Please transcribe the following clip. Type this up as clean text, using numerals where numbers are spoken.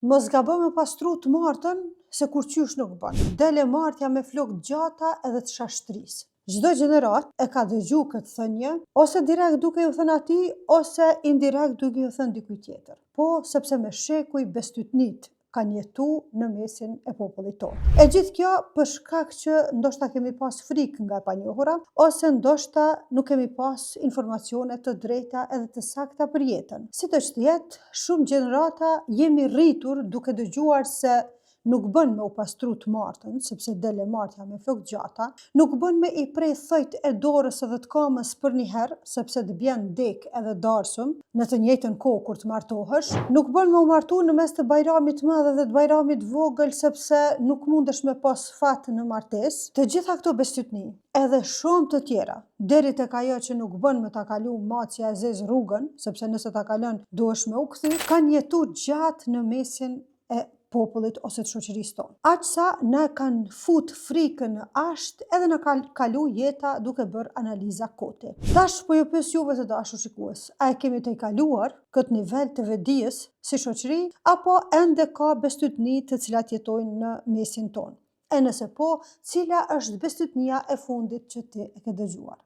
Mos gabo me u pastru të martën, se kurqysh nuk bën. Del e martja me flokë të gjata edhe të shashtrisë. Çdo gjeneratë e ka dëgju këtë thënie, ose direkt duke ju thënë atij, ose indirekt duke ju thënë dikujt tjetër. Po, sepse me shekuj bestytnitë kanë jetu në mesin e popullit tonë. E gjithë kjo për shkak që ndoshta kemi pas frikë nga e panjohura, ose ndoshta nuk kemi pas informacione të drejta edhe të sakta për jetën. Sido që të jetë, shumë gjenerata jemi rritur duke dëgjuar se nuk bën me u pastru të martën, sepse del e martja me flokë gjata, nuk bën me i pre thojt e dorës edhe të kamës përnjëherë, sepse të bjen dekë edhe darsëm në të njëjtën kohë kur të martohesh, nuk bën me u martu në mes të Bajramit të Madh edhe të Bajramit të Vogël sepse nuk mundesh me pas fat në martesë. Të gjitha këto bestytni, edhe shumë të tjera, deri tek ajo që nuk bën me ta kalu macja e zezë rrugën, sepse nëse ta kalon duhesh me u kthy, kanë jetu gjatë në mesin e popullit ose të shoqërisë tonë. Aq sa na kanë fut frikën në asht edhe na ka kalu jeta duke bërë analiza koti. Tash po ju pyes juve të dashur shikues, a e kemi tejkaluar këtë nivel të vetëdijes si shoqëri apo ende ka bestytni të cilat jetojnë në mesin tonë? E nëse po, cila është bestytnia e fundit që ti e ke dëgjuar?